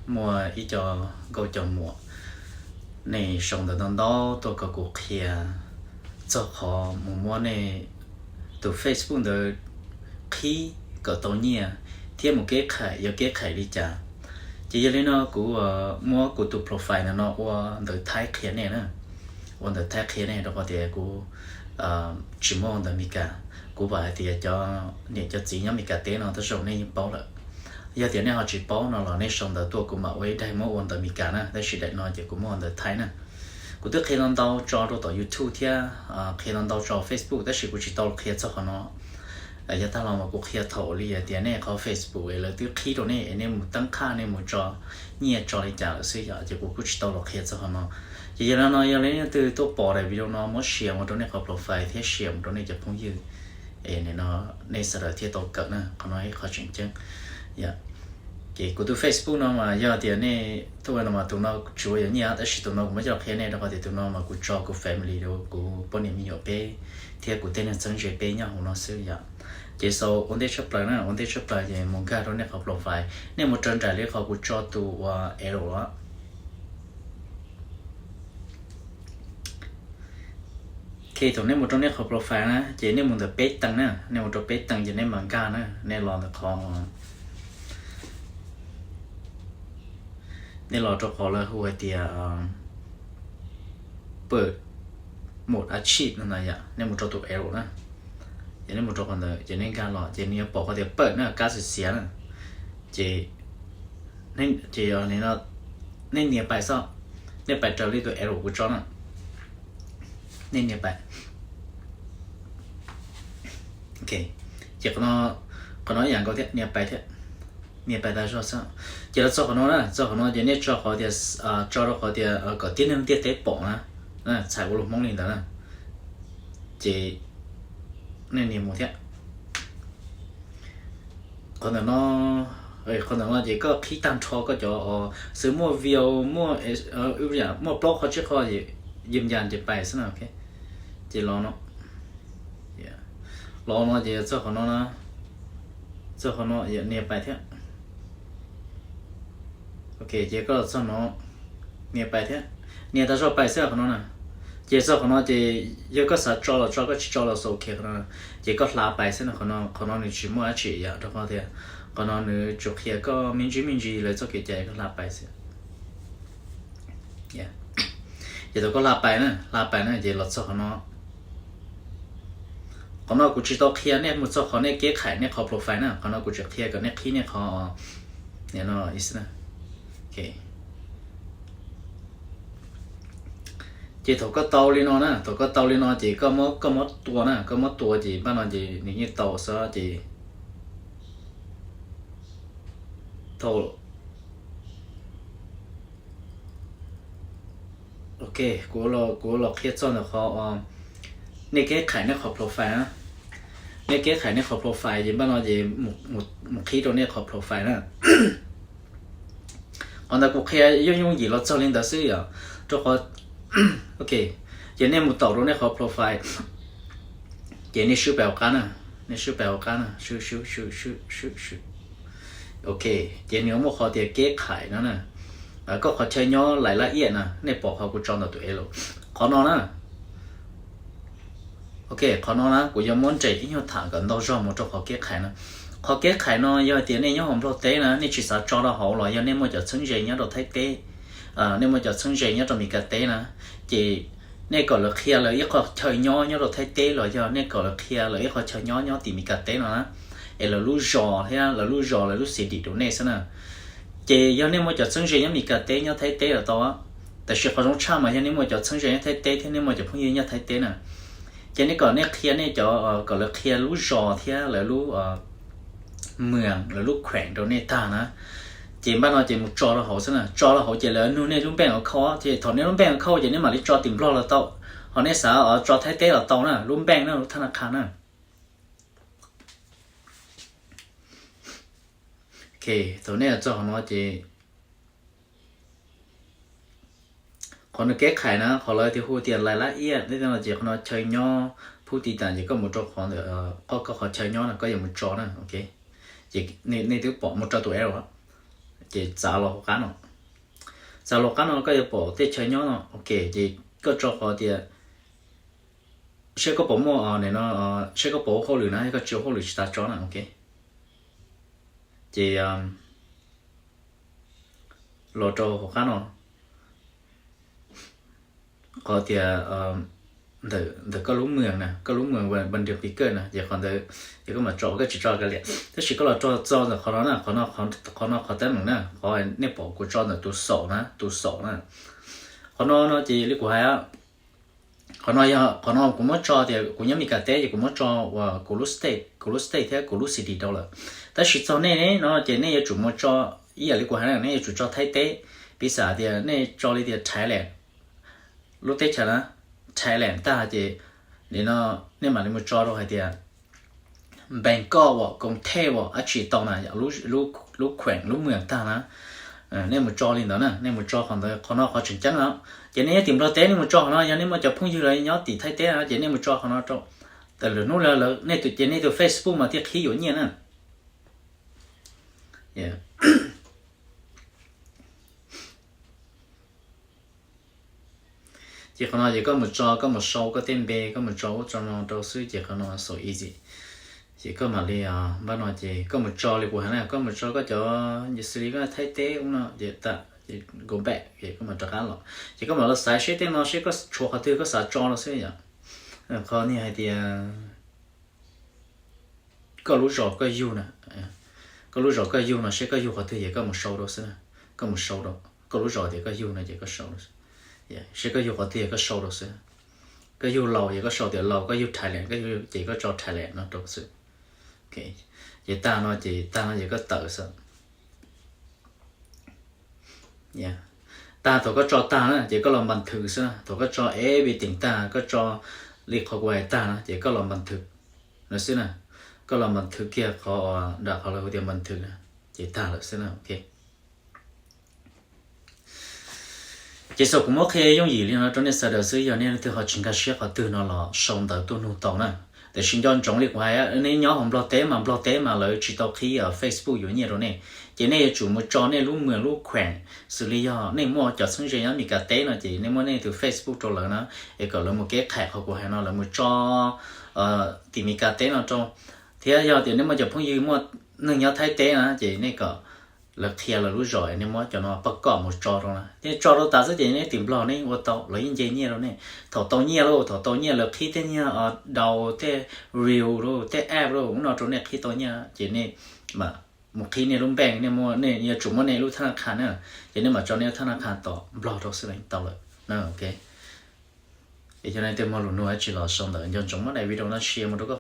Muaj ib co nkauj cov muam, nej sau ntawv ntau ntau tuaj kom kuv qhia txog qhov mus muab nej tus Facebook ntawd qhib kom tau nyiaj thiab mus keb khais, yuav keb khais li cas. Ces yog li no kuv muab kuv tus profile ntawm no ua ntawv Thaib qhia nej na, ua ntawv Thaib qhia nej rau qhov tias kuv tsis muaj ua ntawv Meskas. Kuv vam hais tias cov niam cov txiv nyob Meskas teb no tej zaum nej yeej paub lawm. Yog tias nej ho tsis paub no los nej sau ntawv tuaj kuv mam ua ib daim muab ua ntawv Meskas na, tab sis daim no ces kuv muab ua ntawv Thaib na. Kuv twb qhia ntau ntau tso rau tom YouTube thiab qhia ntau ntau tso Facebook tab sis kuv tsis tau los qhia txog qhov no. Yog tag los mas kuv qhia thaum li hais tias nej qhov Facebook es lawv twb qhib rau nej es nej mus teeb qhaj nej mus tso nyiaj tso li cas lawm xwb yom, ces kuv kuj tsis tau los qhia txog qhov no. Ces yog li no yog leej twg tuaj pom daim video no muab share mus rau nej qhov profile thiab share mus rau nej cov phooj ywg, es nim no nej sawv daws thiaj tau kawm na, qhov no ib qhov tseem ceeb. Ces kuv tus Facebook no mas yog tias nej tuaj no mas tus no tsis ua yuav nyiaj tab sis tus no kuv muab coj los qhia nej rau qhov tias tus no mas kuv tso kuv family, kuv poj niam me nyuam peb thiab kuv tej neeg txheeb ze peb nyob hauv no xwb yom. Ces sau ua ntej tshaj plaws na, ua ntej tshaj plaws ces mus nkag rau nej qhov profile, nej mus raws nraim li qhov kuv tso tus ua arrow los. Ok, thaum nej mus rau nej qhov profile na ces nej mus ntawm peb tees na, nej mus rau peb tees ces nej mam nkag na, nej los ntawm qhov, nej los rau qhov lawv hu hais tias pawm mos a chij no na yom, nej mus rau tus arrow na, ces nej mus rau qhov ntawd ces nej nkag los ces nws yuav pom qhov tias pawm na, kab xiav xiav na, ces ces nej nias pais xwb, nej pais raws li tus arrow kuv tso na, nej nias pais. Ok, ces qhov no ib yam nkaus thiab, nias pais thiab, nias pais tas zog xwb. Ces los txog qhov no na, txog qhov no ces nej tso qhov tias, tso rau qhov tias kom tib neeg ntiaj teb pom na, txhais ua lus Hmoob li ntawd na, ces nej nias mus thiab. Qhov ntawm no, qhov ntawm no ces koj qhib tag nrho koj cov, xws muaj view, muaj, muaj plaub qhov tsib qho, yws yas ces pais xwb na. Ces los no, los no ces txog qhov no, txog qhov no nias pais thiab. Ok, ces koj los txog no, nias pais thiab, nias tas zog pais xwb qhov no na. Ces txog qhov no ces yog koj xav tso los tso, koj tsis tso los xaus, ok qhov no. Ces koj hla pais xwb no, qhov no nws tsis muaj dab tsi yom, rau qhov tias qhov no nws tsuas qhia koj me ntsis me ntsis lawv txoj kev cai, koj hla pais xwb. Ces thaum koj hla pais na, hla pais na ces los txog qhov no. Qhov no kuv tsis tau qhia nej mus txog qhov nej keb khais nej qhov profile na, qhov no kuv tsuas qhia kom nej qhib nej qhov, no, ces thaum koj tau li no na, thaum koj tau li no ces koj muab, koj muab tua na, koj muab tua ces npaj no ces nws yeej tau xwb ces thaum Ok, kuv, kuv los qhia txog ntawm qhov nej keb khais nej qhov profile na. Nej keb khais nej qhov profile ces npaj no ces mus qhib rau nej qhov profile na. Qhov ntawd kuv qhia yooj yooj yim los txog li ntawd xwb yom. Rau qhov, ok, ces nej mus taum rau nej qhov profile, ces nej swb pais hauv qab na, nej swb pais hauv qab na, swb swb swb swb swb swb. Ok, ces nws muaj qhov tias keb khais no na. Koj qhov chaw nyob lais laj iaj na, nej pom qhov kuv tso ntawm tus elo, qhov no na. Ok, qhov no na kuv yuav muab nres ib nyuag tham kom ntau zog mus rau qhov keb khais no. Qhov keb khais no yog tias nej nyob hauv Nplog teb na, nej tsis xav tso rau hauv los yog nej muaj cov txheeb ze nyob rau Thaib teb, nej muaj cov txheeb ze nyob rau Meskas teb na, ces nej kom lawv qhia lawv ib qho chaw nyob nyob rau Thaib teb los yog nej kom lawv qhia lawv ib qho chaw nyob nyob tim Meskas teb no na, es lawv lub zos thiab lawv lub zos lawv lub city rau nej xwb na. Ces yog nej muaj cov txheeb ze nyob Meskas teb nyob Thaib teb los tau, tab sis qhov zoo tshaj mas yog nej muaj cov txheeb ze nyob Thaib teb thiab nej muaj cov phooj ywg nyob Thaib teb na, ces nej kom nej qhia nej cov, kom lawv qhia lub zos thiab lawv lub mwam, lawv lub khueem rau nej tag na. Ces npaj no ces mus tso rau hauv xwb na, tso rau hauv ces lawv nug nej lub npeej account, ces thaum nej lub npeej account ces nej mam li tso tim Nplog los tau, ho nej xav tso Thaib teb los tau na, lub npeej na, lub thab na qha na. Ok, thaum nej txog qhov no ces qhov nws keb khais na, qhov lawv tias hu tias lais laj iaj no ces qhov no chaw nyob phub ti tas ces koj mus rau qhov ntawm, koj qhov chaw nyob no koj yuav mus tso na. Ok, ces nej twb pom mus rau tus elo, Ces txav los hauv qab no, txav los qab no koj yuav pom tej chaw nyob no, ok, ces koj tso qhov tias seb koj puas muaj, no, seb koj puas ua hauj lwm na, koj tsis ua hauj lwm tsis tas tso na, ok. Ces los rau hauv qab no, qhov tias ntawm koj lub moos na, koj lub moos npam nriam pis kawj na, ces qhov ntawd ces koj mam tso, koj tsis tso ka liam. Tab sis koj los tso txog ntawm qhov no na, qhov no qhov teeb meem na, qhov nej pom kuv tso ntawm tus xaum na, tus xaum na. Qhov no no ces li kuv hais, qhov no yog qhov no kuv muab tso tias kuv nyob Meskas teb ces kuv muab tso uas kuv lub state, kuv lub state thiab kuv lub city rau lawm. Tab sis txog nej ne no ces nej yuav tsum mus tso ib yam li kuv hais na, nej yuav tsum tso Thaib teb. Piv xam tias nej tso li tias Thailand, lub teb chaws na, Thailand tag ces nim no nej mam li mus tso rau hais tias Bangkok uas Koos Thej uas dab tsi tau na, lub khueem lub moos tag na. Nej mus tso li ntawd na, nej mus tso qhov ntawd, qhov no qhov tseem ceeb no. Ces nej nyob tim Nplog teb nej mus tso qhov no, yog nej muaj cov phooj ywg lawv nyob tim Thaib teb no ces nej mus tso qhov no rau, lwm hnub lawv, nej tus, ces nej tus Facebook mas thiaj qhib yuav nyiaj na. Ces qhov no ces koj mus tso, koj mus sau koj tej npe, koj mus tso ub tso no rau xwb ces qhov no so easy. Ces koj mam li, npaj no ces koj mus tso li kuv hais na, koj mus tso koj cov, xws li koj Thaib teb ub no ces tag, go back ces koj mam rov qab los. Ces koj mam los xaiv seb tej no seb koj tshuav qhov twg koj xav tso rau xwb yom. Qhov niag hais tias koj lub zos koj yug na, koj lub zos koj yug no seb koj yug qhov twg ces koj mus sau rau xwb na. Koj mus sau rau koj lub zos tias koj yug no ces koj sau rau xwb. Seb koj yug qhov twg ces koj sau rau xwb. Koj yug Laus ces koj sau tias Laus, koj yug Thailand koj yug ces koj tso Thailand no rau xwb. Ces tag no ces tag no ces koj tawm xwb. Tag thaum koj tso tag na ces koj los npas thwv xwb na. Thaum koj tso everything tag, koj tso li qhov kuv hais tag na ces koj los npas thwv no xwb na. Koj los npas thwv kiag qhov nram qhov lawv hu tias npas thwv na, ces tag lawm xwb na, ok. Ces xav kuv muab qhia yooj yim li no rau nej sawv daws xwb, yog nej leej twg ho tsis nkag siab qhov twg no los sau ntawv tuaj nug tau na. Tiam sis nco ntsoov li kuv hais, nej nyob hauv Nplog teb mas Nplog teb mas lawv tsis tau qhib Facebook yuav nyiaj rau nej. Ces nej yuav tsum mus tso nej lub moos lub khueem, xws li yog nej muaj cov txheeb ze nyob Meskas teb no ces nej muab nej tus Facebook rau lawv na, es kom lawv mus keb qhais qhov kuv hais no, lawv mus tso tim Meskas teb no rau. Thiab yog tias nej muaj cov phooj ywg muaj neeg nyob Thaib teb na ces nej kom lawv qhia lawv lub zos es nej muab cov no pab kom mus tso rau na. Nej tso rau tas xwb ces nej tim Nplog nej ua tau, lawv yeej nce nyiaj rau nej. Thaum tau nyiaj lauj, thaum tau nyiaj lawv qhib tej nyiaj dau, tej reel lauj, tej app lauj, ub no rau nej qhib tau nyiaj ces nej mam mus qhib nej lub npeej, nej yuav tsum muab nej lub thab na khas na, ces nej mam tso nej lub thab na khas tom Nplog rau xwb los yeej tau lawm. Yog nej tej muaj lus nug dab tsi los sau ntawv, nco ntsoov muab daim video no share mus rau koj